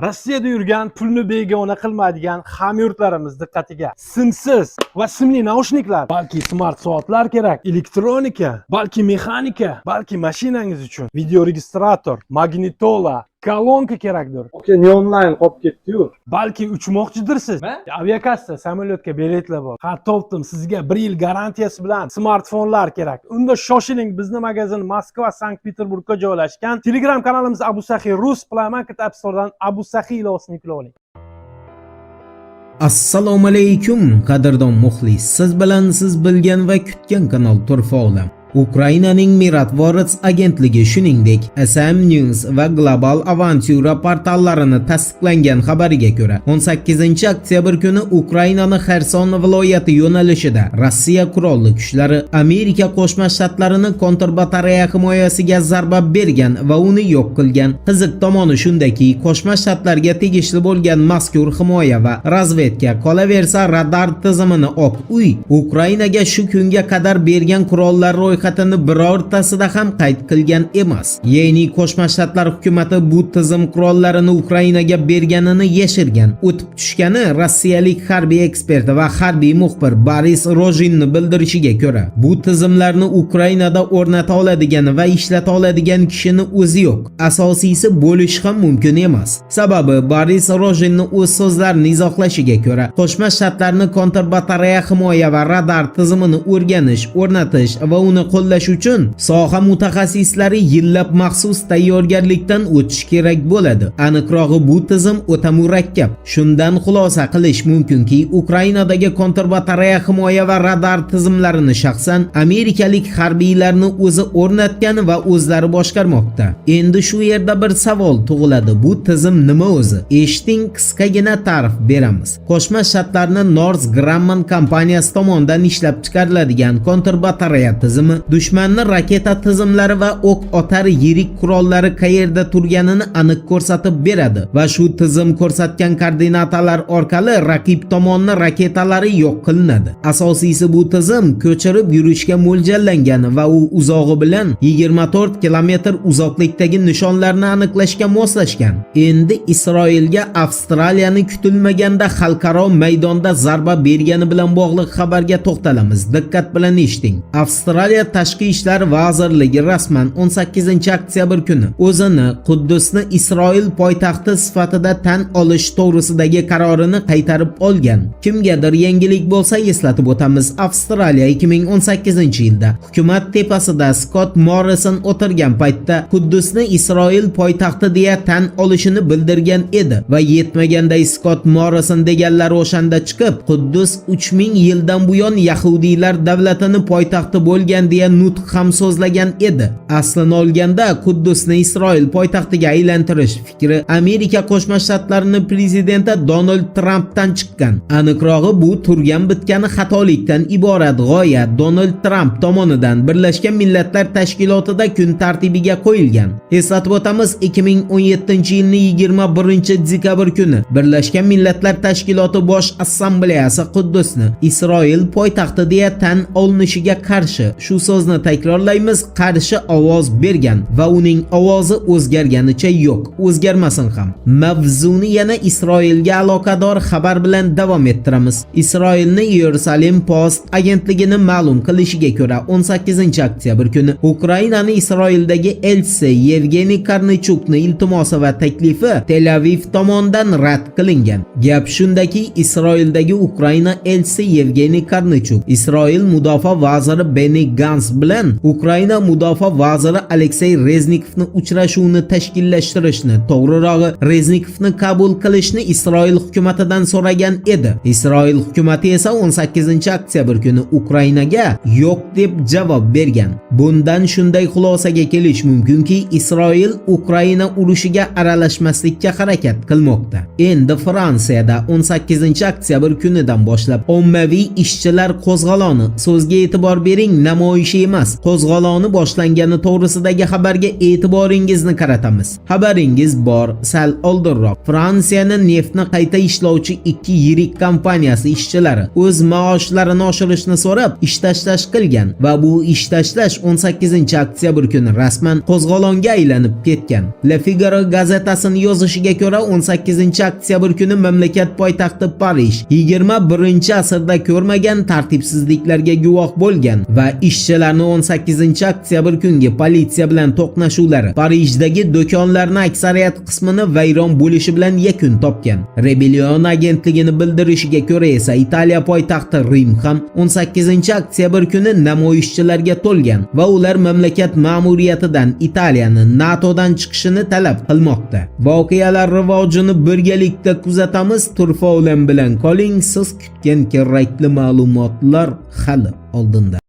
Rossiyada yurgan, pulni begona qilmaydigan hamyurtlarimiz diqqatiga: simsiz va simli naushniklar, balki smart soatlar kerak, elektronika, balki mexanika, balki mashinangiz uchun videoregistrator, magnitola, kolonka kerakdir. Aka, ne onlayn qolib ketdi-yu. Balki uchmoqchidirsiz. Nima? Aviakassa, samolyotga biletlar bor. Ha, topdim, sizga 1 yil garantiyasi bilan smartfonlar kerak. Unda shoshiling, bizni magazin Moskva, Sankt Peterburgga joylashgan. Telegram kanalimiz Abu Saxiy Rus, Play Market, App Storedan Abu Saxiy ilovasini yuklab oling. Assalomu alaykum, qadrdon muxlis. Siz bilan siz bilgan va kutgan kanal Turfa Olam. Ukrainaning Mirotvorets agentligi, shuningdek, SM News va Global Avantyura portallarini tasdiqlangan xabariga ko'ra, 18 oktyabr kuni Ukrainani Xerson viloyati yo'nalishida Rossiya qurolli kuchlari Amerika Qo'shma Shtatlarini kontrbatareya himoyasiga zarba bergan va uni yo'q qilgan. Qiziq tomoni shundaki, Qo'shma Shtatlarga tegishli bo'lgan mazkur himoya va razvedka, qolaversa, radar tizimini Oq Uy Ukrainaga shu kunga qadar bergan qurollar ro'yxatini birortasida ham qayd qilgan emas. Ya'ni Qo'shma Shtatlar hukumati bu tizim qurollarini Ukrainaga berganini yashirgan. O'tib tushgani, rossiyalik harbiy ekspert va harbiy muxbir Boris Rojinni bildirishiga ko'ra, bu tizimlarni Ukrainada o'rnata oladigan va ishlata oladigan kishini o'zi yo'q. Asosiysi, bo'lishi ham mumkin emas. Sababi, Boris Rojinni o'z so'zlarini izohlashiga ko'ra, Qo'shma Shtatlarni kontrbatareya himoya va radar tizimini o'rganish, o'rnatish va uni qo'llash uchun soha mutaxassislari yillab maxsus tayyorgarlikdan o'tish kerak bo'ladi. Aniqrog'i, bu tizim o'ta murakkab. Shundan xulosa qilish mumkinki, Ukrainadagi kontrbatareya himoya va radar tizimlarini shaxsan amerikalik harbiylarni o'zi o'rnatgan va o'zlari boshqarmoqda. Endi shu yerda bir savol tug'iladi: bu tizim nima o'zi? Eshiting, qisqagina ta'rif beramiz. Qo'shma Shtatlarni Northrop Grumman kompaniyasi tomonidan ishlab chiqariladigan kontrbatareya tizimi dushmanni raketa tizimlari va o'q otar yirik qurollari qayerda turganini aniq ko'rsatib beradi va shu tizim ko'rsatgan koordinatalar orqali raqib tomonni raketalari yo'q qilinadi. Asosiysi, bu tizim ko'chirib yurishga mo'ljallangan va u uzog'i bilan 24 kilometr uzoqlikdagi nishonlarni aniqlashga moslashgan. Endi Isroilga Avstraliyani kutilmaganda xalqaro maydonda zarba bergani bilan bog'liq xabarga to'xtalamiz. Diqqat bilan eshiting. Avstraliya Tashqi ishlar vazirligi rasman 18 oktyabr kuni o'zini Quddusni Isroil poytaxti sifatida tan olish to'g'risidagi qarorini qaytarib olgan. Kimgadir yangilik bo'lsa, eslatib o'tamiz. Avstraliya 2018 yilda hukumat tepasida Skott Morrison o'tirgan paytda Quddusni Isroil poytaxti deya tan olishini bildirgan edi va yetmaganday, Skott Morrison deganlar o'shanda chiqib, Quddus 3000 yildan buyon yahudiylar davlatini poytaxti bo'lgan deya nutq ham so'zlagan edi. Aslini olganda, Quddusni Isroil poytaxtiga aylantirish fikri Amerika Qo'shma Shtatlarining prezidenti Donald Trampdan chiqqan. Aniqrog'i, bu turgan bitgani xatolikdan iborat g'oya Donald Tramp tomonidan Birlashgan Millatlar Tashkilotida kun tartibiga qo'yilgan. Eslatib o'tamiz, 2017-yilning 21 dekabr kuni Birlashgan Millatlar Tashkiloti Bosh Assambleyasi Quddusni Isroil poytaxti deya tan olinishiga qarshi, shu so'zni takrorlaymiz, qarshi ovoz bergan va uning ovozi o'zgarganicha yo'q, o'zgarmasin ham. Mavzuni yana Isroilga aloqador xabar bilan davom ettiramiz. Isroilni Yerusalim Post agentligini ma'lum qilishiga ko'ra, 18 oktyabr kuni Ukrainani Isroildagi elchisi Yevgeniy Korneychukni iltimosi va taklifi Tel Aviv tomonidan rad qilingan. Gap shundaki, Isroildagi Ukraina elchisi Yevgeniy Korneychuk Isroil mudofaa vaziri Benni Gants bilan Ukraina mudofaa vaziri Aleksey Reznikovni uchrashuvini tashkillashtirishni, to'g'rirog'i, Reznikovni qabul qilishni Isroil hukumatidan so'ragan edi. Isroil hukumati esa 18 oktyabr kuni Ukrainaga yo'q deb javob bergan. Bundan shunday xulosaga kelish mumkinki, Isroil Ukraina urushiga aralashmaslikka harakat qilmoqda. Endi Fransiyada 18 oktyabr kunidan boshlab ommaviy ishchilar qo'zg'oloni, so'zga e'tibor bering, namoyish Namoyishi emas, qo'zg'oloni boshlangani to'g'risidagi xabarga e'tiboringizni qaratamiz. Xabaringiz bor, sal oldinroq Fransiyani neftni qayta ishlovchi ikki yirik kompaniyasi ishchilari o'z maoshlarini oshirishni so'rab ish tashlash qilgan va bu ish tashlash 18 oktyabr kuni rasman qo'zg'olonga aylanib ketgan. Le Figaro gazetasining yozishiga ko'ra, 18 oktyabr kuni mamlakat poytaxti Parij 21 asrda ko'rmagan tartibsizliklarga guvoh bo'lgan va ishchilarni 18 oktyabr kungi politsiya bilan to'qnashuvlari Parijdagi do'konlarning aksariyat qismini vayron bo'lishi bilan yakun topgan. Rebellion agentligini bildirishiga ko'ra esa, Italiya poytaxti Rim ham 18 oktyabr kuni namoyishchilarga to'lgan va ular mamlakat ma'muriyatidan Italiyani NATOdan chiqishini talab qilmoqda. Voqealar rivojini birgalikda kuzatamiz. Turfa bilan qoling, siz kutgan kerakli ma'lumotlar hali oldinda.